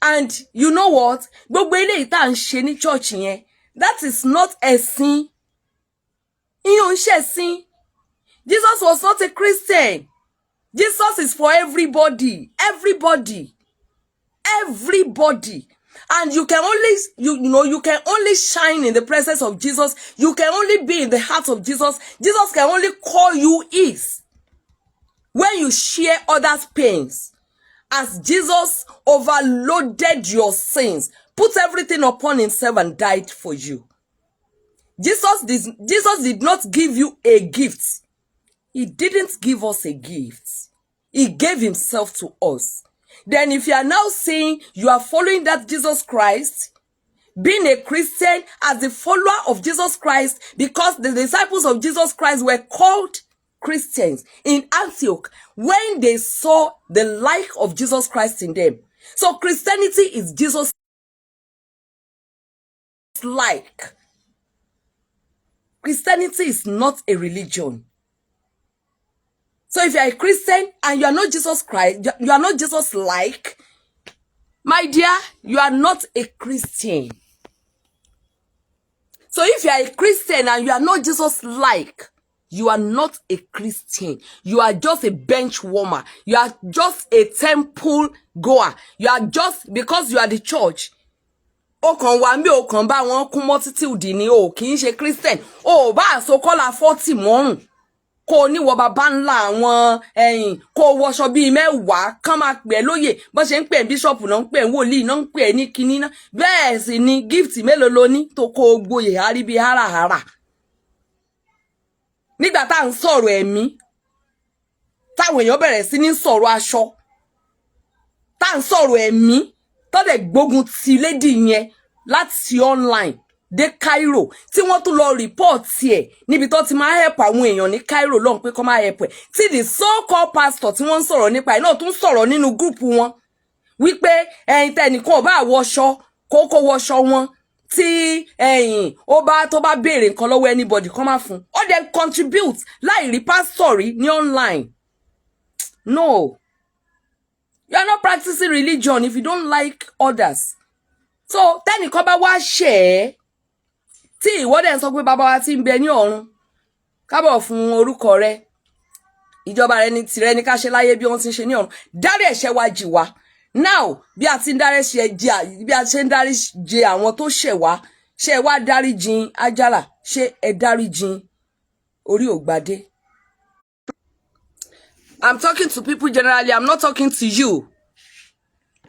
And you know what? Gbogbo eléyìí tá à ń ṣe ní church yẹn, that is not ẹ̀sìn. Ìyẹn ò ń ṣẹ̀sìn. Jesus was not a Christian. Jesus is for everybody, everybody, everybody. And you can only you, you know you can only shine in the presence of Jesus. You can only be in the heart of Jesus. Jesus can only call you his when you share others' pains, as Jesus overloaded your sins, put everything upon himself and died for you. Jesus did not give you a gift. He didn't give us a gift. He gave himself to us. Then if you are now saying you are following that Jesus Christ, being a Christian as the follower of Jesus Christ, because the disciples of Jesus Christ were called Christians in Antioch when they saw the like of Jesus Christ in them. So Christianity is Jesus like. Christianity is not a religion. So if you are a Christian and you are not Jesus Christ, you are not Jesus like, my dear, you are not a Christian. So if you are a Christian and you are not Jesus like, you are not a Christian. You are just a bench warmer. You are just a temple goer. You are just because you are the church. Ó kàn wá bí ó kàn bá wọn kún multitude ni, o kì í ṣe Christian. O bá àso kọ́là 40 mọ́rùn kó o níwọ bàbá ńlá àwọn ẹ̀yìn, kó o wọṣọ bíi 10, kán máa pè é lóyè, bó ṣe ń pè é bíṣọ̀pù náà, ń pè é wòlíì náà, ń pè é ní kinní náà. Bẹ́ẹ̀ sì ni gift mélòó lo ní tó kó o gboyè hárí bíi háràhárà? Nígbà tá à ń sọ̀rọ̀ ẹ̀mí, táwọn èèyàn bẹ̀rẹ̀ sí ní sọ̀rọ̀ aṣọ. Tá à ń sọ̀rọ̀ ẹ̀mí, tó dẹ̀ gbógun ti lady yẹn láti online dé Cairo, tí wọ́n tún lọ report ẹ̀ níbi tó ti máa help àwọn èèyàn ní Cairo lọ́hùn pé kó máa help ẹ̀, tí the so called pastor tí wọ́n ń sọ̀rọ̀ nípa ẹ̀ náà tún sọ̀rọ̀ nínú group wọn wípé ẹ̀yin tẹnìkan ò bá wọṣọ kókó wọṣọ wọn, tí ẹ̀yìn ó bá tó bá béèrè nǹkan lọ́wọ́ anybody, kó má fún ó dẹ̀ contribute láì rí pastor rí ní online. No, you are not practicing religion if you don't like others. So tẹ́nìkan bá wá ṣẹ̀ ẹ́, tí ìwọ dẹ̀ ń sọ pé, "Bàbá wa tí ń bẹ ní ọ̀run, kábọ̀ fún orúkọ rẹ, ìjọba rẹ ní tìrẹ ní ká ṣe láyé bí wọ́n ti ń ṣe ní ọ̀run, dárí ẹ̀ṣẹ̀ wa jì wá." Now, bí a ti ń dárí ṣe jì, bí a ṣe ń dárí jì àwọn tó ṣẹ̀ wá, ṣé ẹ wá dárí jìn Àjàlá? Ṣé ẹ dárí jìn orí ògbadé? I'm talking to people generally. I'm not talking to you.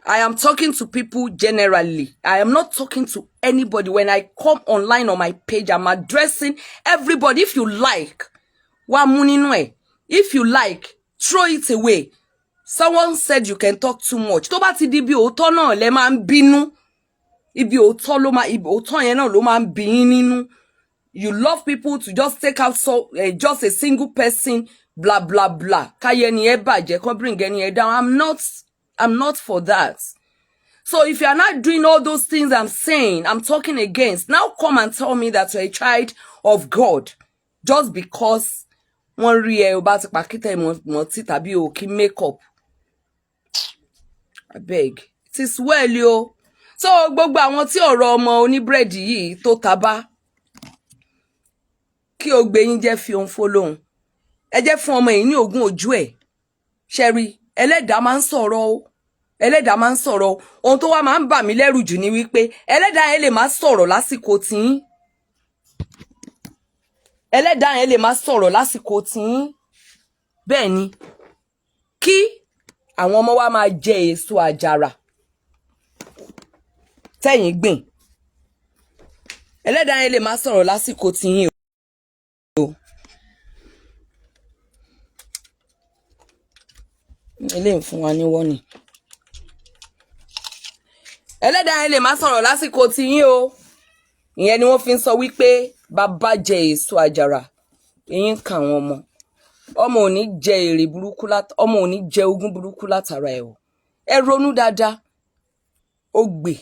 I am talking to people generally. I am not talking to anybody. When I come online on my page, I'm addressing everybody. If you like, wá mú nínú ẹ̀. If you like, Throw it away. Someone said you can talk too much. Tó bá ti di bí òótọ́ náà lẹ máa ń bínú, ibi òótọ́ ló máa, ibi òótọ́ yẹn náà ló máa ń bí yín nínú. You love people to just take out so just a single person, blah blah blah, káyé ẹni ẹ bàjẹ́, kán bring ẹni ẹ down. I'm not for that. So if you are not doing all those things I'm saying, I'm talking against, now come and tell me that you're a child of God just because wọ́n rí ẹ o bá ti pàkítà mọ́tì tàbí o kí make up. Abeg, it is well o. So gbogbo àwọn tí ọ̀rọ̀ ọmọ oníbírẹ̀dì yìí tó ta bá, kí o gbé yín jẹ́ fi ohun fólóhùn, ẹ jẹ́ fún ọmọ yìí ní ogún ojú ẹ̀. Ṣẹ́rí, ẹlẹ́dàá máa ń sọ̀rọ̀ o, ẹlẹ́dàá máa ń sọ̀rọ̀ o. Ohun tó wá máa ń bà mí lẹ́rù jù ni wípé ẹlẹ́dàá yẹn lè má sọ̀rọ̀ lásìkò tiyín, ẹlẹ́dàá yẹn lè má sọ̀rọ̀ lásìkò tiyín. Bẹ́ẹ̀ ni kí àwọn ọmọ wa máa jẹ èso àjàrà tẹ́yìn gbìn. Ẹlẹ́dàá yẹn lè má sọ̀rọ̀ lásìkò tiyín o. Eléyìí fún wa ní wọ́nì. Ẹlẹ́dàá yẹn lè má sọ̀rọ̀ lásìkò tiyín o. Ìyẹn ni wọ́n fi ń sọ wípé bàbá jẹ èso àjàrà, eyín ń kà àwọn ọmọ. Ọmọ ò ní jẹ èrè burúkú, ọmọ ò ní jẹ ogún burúkú látara ẹ o. Ẹ ronú dáadáa. Ó gbè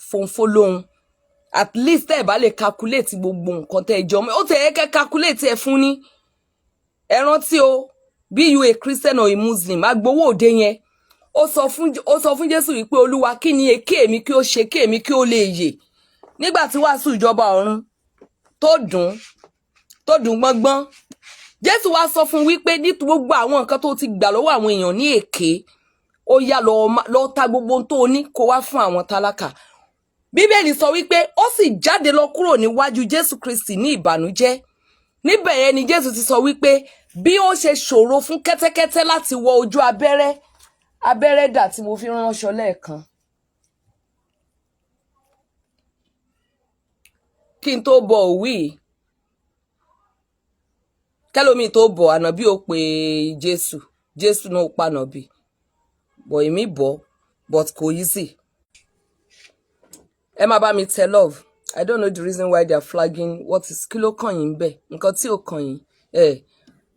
fòǹfò lóhun. At least tẹ́ ẹ bá lè calculate gbogbo nǹkan tẹ́ ẹ jọ, ó tẹ́ ẹ kẹ́ calculate ẹ fún ní. Ẹ rántí o, be you a Christian or a Muslim, agbowó òde yẹn, ó sọ fún Jésù wípé, "Olúwa, kí ni èké èmi kí ó ṣe kí èmi kí ó lè yè?" Nígbà tí wàásù ìjọba ọ̀run tó dùn, tó dùn gbọ́ngbọ́n, Jésù wá sọ fún wípé ní gbogbo àwọn nǹkan tó ti gbà lọ́wọ́ àwọn èèyàn ní èké, ó yá, lọ ta gbogbo ohun tó o ní, kó wá fún àwọn tálákà. Bíbélì sọ wípé ó sì jáde lọ kúrò níwájú Jésù Kristi ní ìbànújẹ́. Níbẹ̀ yẹn ni Jésù ti sọ wípé bí ó ṣe ṣòro fún kẹ́tẹ́kẹ́tẹ́ láti wọ ojú abẹ́rẹ́. Abẹ́rẹ́ dà tí mo fi ránṣọ lẹ́ẹ̀kan kí n tó bọ òwì kẹlòmíì tó bọ ànábì, ó pe Jésù, Jésù náà ó pa ànábì bọ̀, èmi bọ̀, but kò easy. Ẹ má bá mi tẹ love. I don't know the reason why they are flagging. What is, kí ló kàn yín bẹ́ẹ̀? Nǹkan tí ò kàn yín ẹ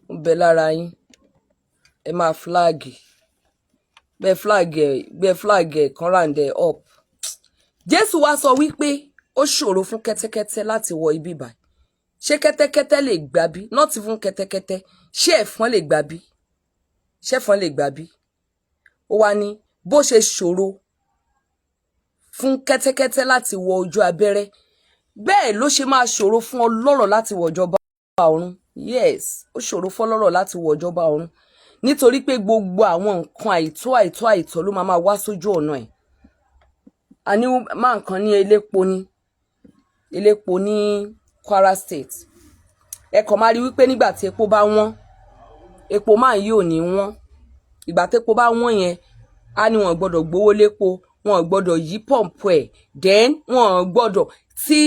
ń bẹ lára yín. Ẹ máa flag bẹ́ẹ̀, flag ẹ bẹ́ẹ̀, flag ẹ kan round ẹ up. Jésù wá sọ wípé ó ṣòro fún kẹ́tẹ́kẹ́tẹ́ láti wọ ibi báyìí. Ṣé kẹ́tẹ́kẹ́tẹ́ lè gbà bí? Not even kẹ́tẹ́kẹ́tẹ́, ṣé ẹ̀fọn lè gbà bí? Ṣé ẹ̀fọn lè gbà bí? Ó wá ní bó ṣe ṣòro fún kẹ́tẹ́kẹ́tẹ́ láti wọ ojú abẹ́rẹ́, bẹ́ẹ̀ ló ṣe máa ṣòro fún ọlọ́rọ̀ láti wọ ìjọba ọ̀run. Yes, ó ṣòro fọlọ́rọ̀ láti wọ ìjọba ọ̀run, nítorí pé gbogbo àwọn nǹkan àìtó, àìtó, àìtó ló máa máa wá sójú ọ̀nà ẹ̀. Àní máa nǹkan ní elépo, ní elépo ní Kwara State, ẹ kàn máa rí wípé nígbà tí epo bá wọ́n, epo máa yìí ò ní wọ́n. Ìgbà tépo bá wọ́n yẹn, á ní wọn gbọ́dọ̀ gbowó lépo, wọn gbọ́dọ̀ yí pump ẹ̀, then wọn gbọ́dọ̀ tí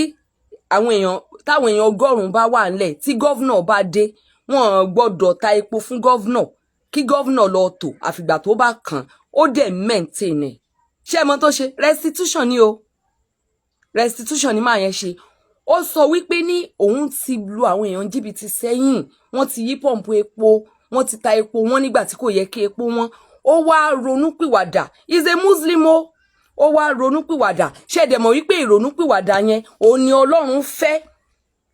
àwọn èèyàn, táwọn èèyàn 100 bá wà ńlẹ̀, tí governor bá dé, wọn gbọ́dọ̀ ta epo fún governor, kí governor lọ tò àfìgbà tó bá kàn. Ó dẹ̀ maintain ẹ̀. Ṣé ẹ mọ̀ tó ṣe restitution ni o? Restitution ni máa yẹn ṣe. Ó sọ wípé ní òun ti lu àwọn èèyàn jìbìtì sẹ́yìn, wọ́n ti yí pump epo, wọ́n ti ta epo wọn nígbà tí kò yẹ kí epo wọn. Ó wá ronúpìwàdà. Is a Muslim o. Ó wá ronúpìwàdà. Ṣé ẹ dẹ̀ mọ̀ wípé ìrònúpìwàdà yẹn òun ni Ọlọ́run fẹ́?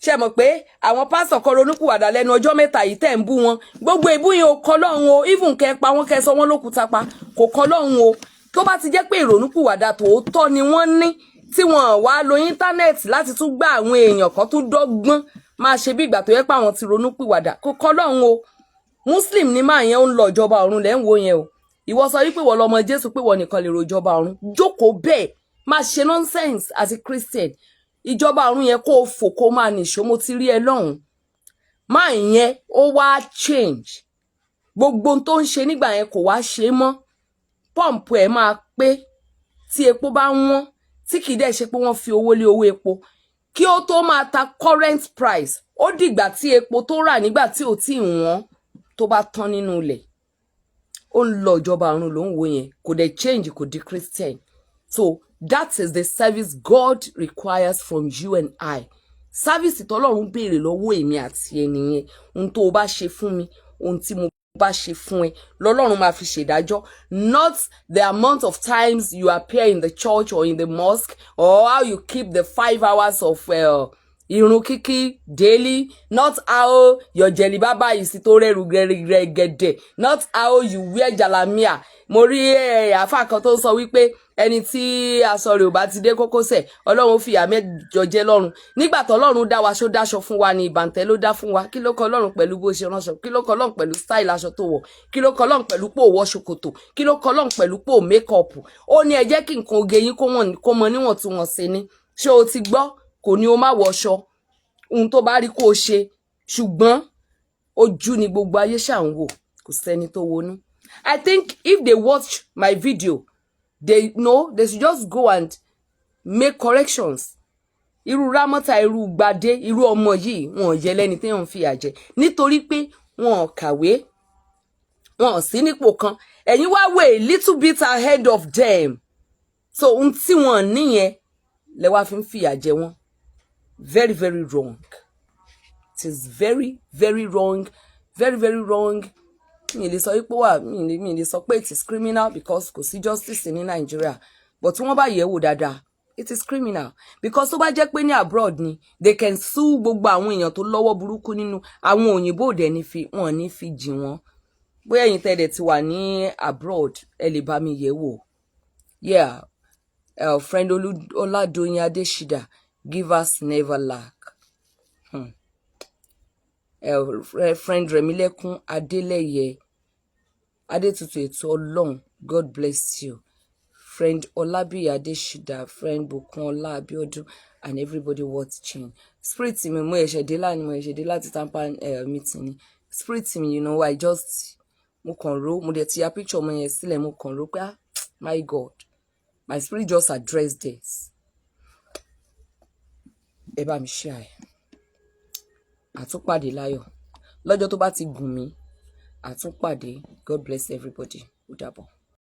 Ṣe mọ̀ pé àwọn pásítọ̀ kan ronúpìwàdà lẹ́nu ọjọ́ mẹ́ta yìí tẹ̀ ń bú wọn? Gbogbo ìbú yẹn ò kọ́ lọ́run o. Even kẹ́ pa wọ́n, kẹ́ sọ wọ́n lókùúta pa, kò kọ́ lọ́run o. Tó bá ti jẹ́ pé ìrònúpìwàdà tòótọ́ ni wọ́n ní, tí wọ́n wá lo íńtánẹ́ẹ̀tì láti tún gbá àwọn èèyàn kan tó dọ́gbọ́n máa ṣe bí ìgbà tó yẹ pé àwọn ti ronúpìwàdà, kò kọ́ lọ́run o. Muslim ní máa yẹn ń lọ ìjọba ọ̀run lẹ́ ń wo yẹn o. Ìwọ sọ wípé wọ́n lọmọ Jésù, pé wọ́n nìkan lè ro ìjọba ọ̀run. Jókòó bẹ́ẹ̀, máa ṣe nonsense àti Christian. Ìjọba ọ̀run yẹn, kó o fò, kó o máa nìṣó. Mo ti rí ẹ lọ́hùn. Máa yẹn ó wá change gbogbo ohun tó ń ṣe nígbà yẹn, kò wá ṣe é mọ́. Pump ẹ̀ máa pé tí epo bá wọ́n, tí kì í dẹ̀ ṣe pé wọ́n fi owó lé owó epo kí ó tó máa ta current price. Ó dìgbà tí epo tó rà nígbà tí ò tí ì wọ́n tó Tó bá tán nínú ilẹ̀, ó ń lọ ìjọba ọ̀run ló ń wo yẹn. Kò dẹ̀ change, kò di Christian. So that is the service God requires from you and I. Service tọ́lọ́run béèrè lọ́wọ́ èmi àti ẹnìyẹn, ohun tó o bá ṣe fún mi, ohun tí mo bá ṣe fún ẹ lọ́lọ́run máa fi ṣèdájọ́, not the amount of times you appear in the church or in the mosque or how you keep the 5 hours of irun kíkí daily, not how your jẹ̀lìbábà is tó rẹ̀rù gẹ̀gẹ̀dẹ̀, not how you wear jalamiya. Mo rí àáfàá kan tó ń sọ wípé ẹni tí aṣọ rẹ̀ ò bá ti dé kókósẹ̀, Ọlọ́run fìyà mẹ́jọ jẹ lọ́run. Nígbà tó Ọlọ́run dá wa, ṣó dáṣọ fún wa ní ìbàǹtẹ́ ló dá fún wa? Kí ló kọ Ọlọ́run pẹ̀lú bó ṣe ránṣọ? Kí ló kọ Ọlọ́run pẹ̀lú style aṣọ tó wọ̀? Kí ló kọ Ọlọ́run pẹ̀lú pò wọ ṣòkòtò? Kí ló kọ Ọlọ́run pẹ̀lú pò make-up? Ó ní ẹ jẹ́ kí nǹkan oge yín kó mọ níwọ̀ntúnwọ̀nsì ni. Ṣé o ti gbọ́? Kò ní o má wọṣọ, ohun tó bá rí kó o ṣe, ṣùgbọ́n ojú ni gbogbo ayé ṣà ń wò, kò sẹ́ni tó wọnú. I think if they watch my video, they know they should just go and make corrections. Irú Rámọ́tà, irú Gbadé, irú ọmọ yìí, wọn ò yẹ lẹ́ni tí wọ́n ń fìyà jẹ nítorí pé wọn ò kàwé, wọn ò sí nípò kan. Ẹ̀yin wá wé a little bit ahead of them, so ohun tí wọn níyẹn lẹ wá fi ń fìyà jẹ wọn. Very, very wrong. It is very, very wrong, very, very wrong. Mi lè sọ wípé wà mi lè sọ pé it is criminal because kò sí justice ní Nàìjíríà, but tí wọ́n bá yẹ̀ wò dáadáa, it is criminal, because tó bá jẹ́ pé ní abroad ni, they can sue gbogbo àwọn èèyàn tó lọ́wọ́ burúkú nínú. Àwọn òyìnbó òde ní fi wọ́n ní fi jì wọ́n. Bóyá ẹ̀yin tẹ́lẹ̀ ti wà ní abroad, ẹ lè bá mi yẹ̀ wò. Yeah, friend Ọládòyìn Adéṣídà, givers never lack. Friend Rẹ̀mílẹ́kún Adélẹ́yẹ Adétutù, ètò Ọlọ́run, God bless you. Friend Ọlábíyì Adéṣídà, friend Bùkún Ọlá Abíọ́dún and everybody watching. Spirit mi, mo ẹ̀ṣẹ̀ dé láti TAMPAN meeting ni. Spirit mi, I just, mo kàn ro, mo dẹ̀ ti ya picture ọmọ yẹn sílẹ̀, mo kàn ro pé, ah, my God, my spirit just address this. Ẹ bá mi share ẹ. Àtúnpàdé láyọ̀ lọ́jọ́ tó bá ti gùn mí, àtúnpàdé. God bless everybody. Ó dàbọ̀.